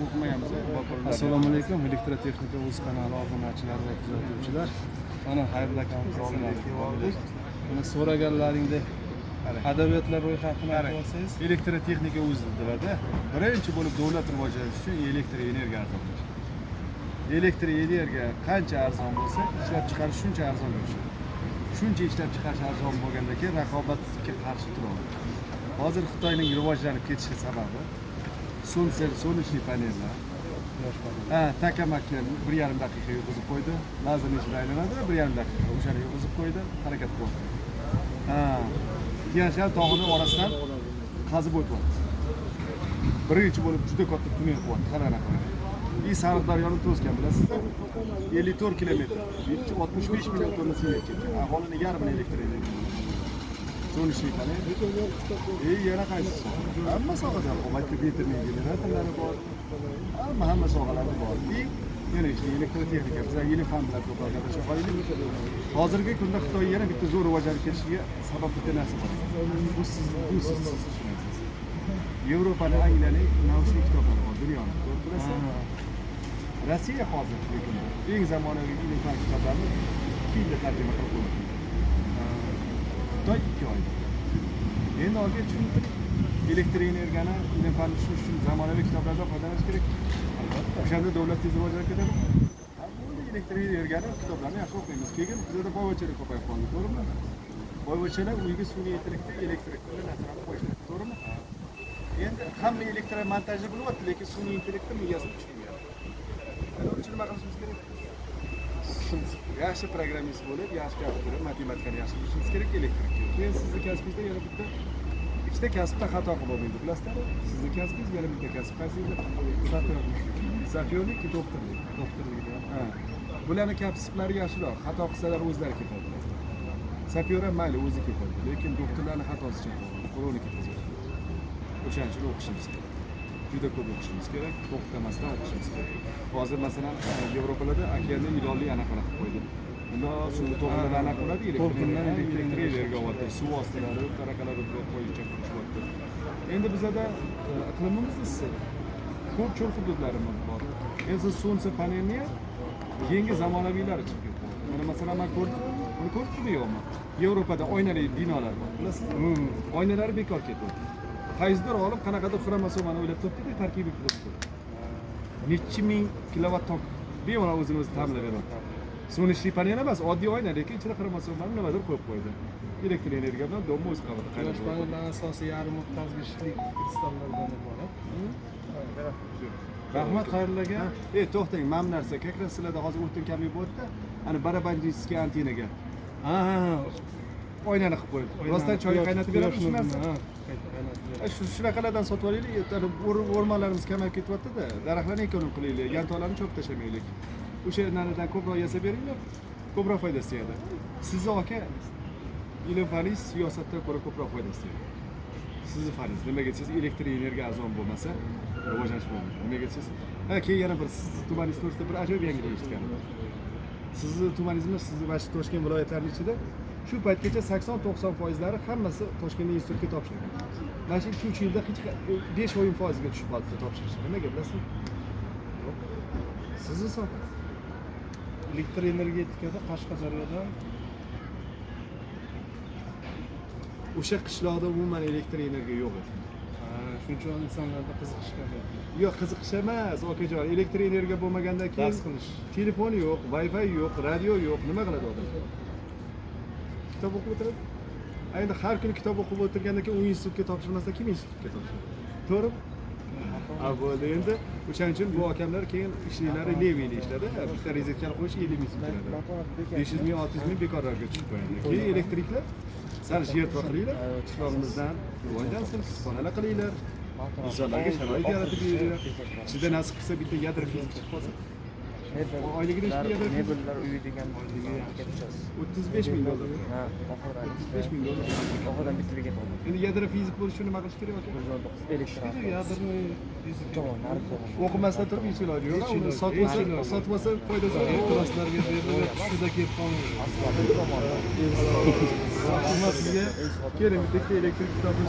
O'qimaganmiz. Assalomu alaykum, Elektrotexnika o'z kanali obunachilari va kuzatuvchilar. Mana Xayrullo akamiz oldiga kelib oldik. Mana so'raganlaringdek adabiyotlar ro'yxatini aytib olsangiz. Elektrotexnika o'z dedilarda, birinchi bo'lib davlat rivojlanishi uchun elektr energiya arzon bo'lishi. Elektr energiya qancha arzon bo'lsa, ishlab chiqarish shuncha arzonga tushadi. Shuncha ishlab chiqarish arzon bo'lgandan keyin raqobatga qarshi tura oladi. Hozir Xitoyning rivojlanib ketishi sababi солнце, солнечный panellar. Quyosh paneli. Ha, tokamakka 1,5 daqiqa yurg'izib qo'ydi. Lazerni ichida aylanadi, 1,5 daqiqa o'shani yurg'izib qo'ydi, harakat qilyapti. Ha, Tyanshan tog'ini orasidan qazib o'tyapti. Birinchi bo'lib juda katta tunnel qilyapti, qarang qarang. И Sariq daryoni to'sgan, bilasizmi? 54 kilometr, 65 million tonna suv yetgan. Aholini yarmini elektr energiya. Солнечный panel. E yana qaysi soha? Hamma sohada hozirgi ветерный generatorlari bor. Hamma sohalarda bor. И yana işte elektrotexnika, bizlar ilm fan bilan ko'proq gaplashib qolaylik. Hozirgi kunda Xitoy yana bitta zo'r rivojlanib ketishiga sabab bitta narsa bor. Bu siz tushunasiz. Yevropani, Angliyani научный kitoblari bor, dunyoni. To'g'ri bilasizmi? Rossiya hozirgi kunda eng zamonaviy ilm fan kitoblarini 2 yilda tarjima qilib qo'yadi. Xitoy 2 oyda. Endi aka tushuntiring. Elektr energiyani, ilm fanni tushunish uchun zamonaviy kitoblardan foydalanish kerak. Albatta. O'shanda davlat tez rivojlanib ketadi. Ha, bo'ldi, elektr energiyani kitoblarni yaxshi o'qiymiz. Keyin bizada boyvachchalar ko'payib qoldi, to'g'rimi? Boyvachchalar uyga sun'iy intellektda elektrik narsalarni qo'yishadi, to'g'rimi? Endi hamma elektr montajni bilyapti, lekin sun'iy intellektni miyasini tushunmayapti. Ana uchun nima qilishimiz kerak? Yaxshi programmist bo'lib, yaxshi kompyuter, matematikani yaxshi bilishimiz kerak elektrikka. Keyin sizni kasbingizda yana bitta ikkita kasbda xato qilib bo'lmaydi, bilasizlarmi? Sizni kasbingiz, yana bitta kasb qaysi edi? Sapyorlik. Sapyorlik, doktorlik. Doktorlik. Ha. Bularni kasblari yaxshiroq. Xato qilsalar o'zlari ketadi. Sapyor ham mayli o'zi ketadi, lekin doktorlarni xatosi chaqadi, qo'lini ketkazadi. O'shaning uchun o'qishimiz kerak. Juda ko'p o'qishimiz kerak, to'xtamasdan o'qishimiz kerak. Hozir masalan Yevropalarda okeanda ilonli anaqalar qilib qo'ydi. Unda suvni to'lqinlar anaqa qiladi, elektr To'lqinlar elektr elektr energiya olyapti, suv ostilari anaqalar qo'yicha qurishyapti. Endi bizada iqlimimiz issiq. Ko'p cho'l hududlarimiz bor. Endi siz солнце panelni ham yangi zamonaviylari chiqib ketdi. Mana masalan men ko'rdim, buni ko'rdingizmi yo'qmi? Yevropada oynali binolar bor, bilasizmi? Oynalari bekor ketyapti. Qaysidir olim qanaqadir xromosomani o'ylab topdi-da, tarkibiy qo'shib qo'ydi. Nechi ming kilovat tok bemalol o'zini o'zi ta'minlab beryapti. Солнечный panel emas, oddiy oyna, lekin ichida xromosomani nimadir qo'yib qo'ydi. Elektr energiya bilan domni o'zi qavatda Quyosh panellari asosiy yarim o'tkazgichlik kristallardan iborat. Rahmat, Xayrullo aka. E, to'xtang, mana bu narsa, как раз sizlarda hozir o'tin kamlik bo'lyapti. Ana барабанческий antennaga Ha. oynani qilib qo'ydi. Rostdan choy qaynatib beradi shu narsa. Ha, qaynatib beradi. Shu shunaqalardan sotib olaylik, o'rmonlarimiz kamayib ketyapti-da, daraxtlarni ekonom qilaylik, yantoqlarni chopib tashlamaylik. O'sha naridan ko'proq yasab beringlar, ko'proq foydasi tegadi. Sizni aka ilm faningiz siyosatdan ko'ra ko'proq foydasi tegadi. Sizni faningiz, nimaga desangiz elektr energiya arzon bo'lmasa rivojlanish bo'lmaydi. Nimaga desangiz, ha, keyin yana bir sizni tumaningiz to'g'risida bir ajoyib yangilik eshitganim. Sizni tumaningizmi, sizni mana shu Toshkent viloyatlarining ichida shu paytgacha 80-90 foizlari hammasi Toshkentda institutga topshirgan. Mana shu 2-3 yilda hech 5-10 foizga tushib qoldi topshirish. Nimaga bilasizmi? Yo'q. Sizni sohangiz. Elektr energetikada Qashqadaryodan. O'sha qishloqda umuman elektr energiya yo'q edi. Ha, shuning uchun insonlarda qiziqish kamaydi. Yo'q, qiziqish emas, okajon. Elektr energiya bo'lmagandan keyin Dars qilish. Telefon yo'q, Wi-Fi yo'q, radio yo'q, nima qiladi odam? Kitob o'qib o'tiradi. Endi har kuni kitob o'qib o'tirgandan keyin u institutga topshirmasa kim institutga topshiradi? To'g'rimi? Ha, bo'ldi endi. O'shaning uchun bu akamlar keyin ishlari левый li ishladi. Bitta rozetkani qo'yish 50 ming so'm keladi. 500 ming, 600 ming bekorlarga tushib qo'yadi. Keyin elektriklar sal жертва qilinglar, qishlog'imizdan rivojlansin, kutubxonalar qilinglar. Insonlarga sharoit yaratib beringlar. Ichida nasib qilsa bitta yadro fizik chiqib qolsa, oyligi nechi yadro fizik? Mebellar uyi degan ketishasiz. 35 ming dollar. Ha, oxiridan 35 ming dollar. Oxiridan bitta bekat oldim. Endi yadro fizik bo'lish uchun nima qilish kerak aka? 119 elektr. Ядерный fizika. Javob, narx javob. O'qimasdan turib hech iloji yo'q. Hech Uni iloji, sotib hech olsa, iloji. sotib olsa foydasi yo'q. Ehtiroslarga berilib, tushida kelib qolmaydi. Rahmat sizga. Keling, bitta elektrik kitobni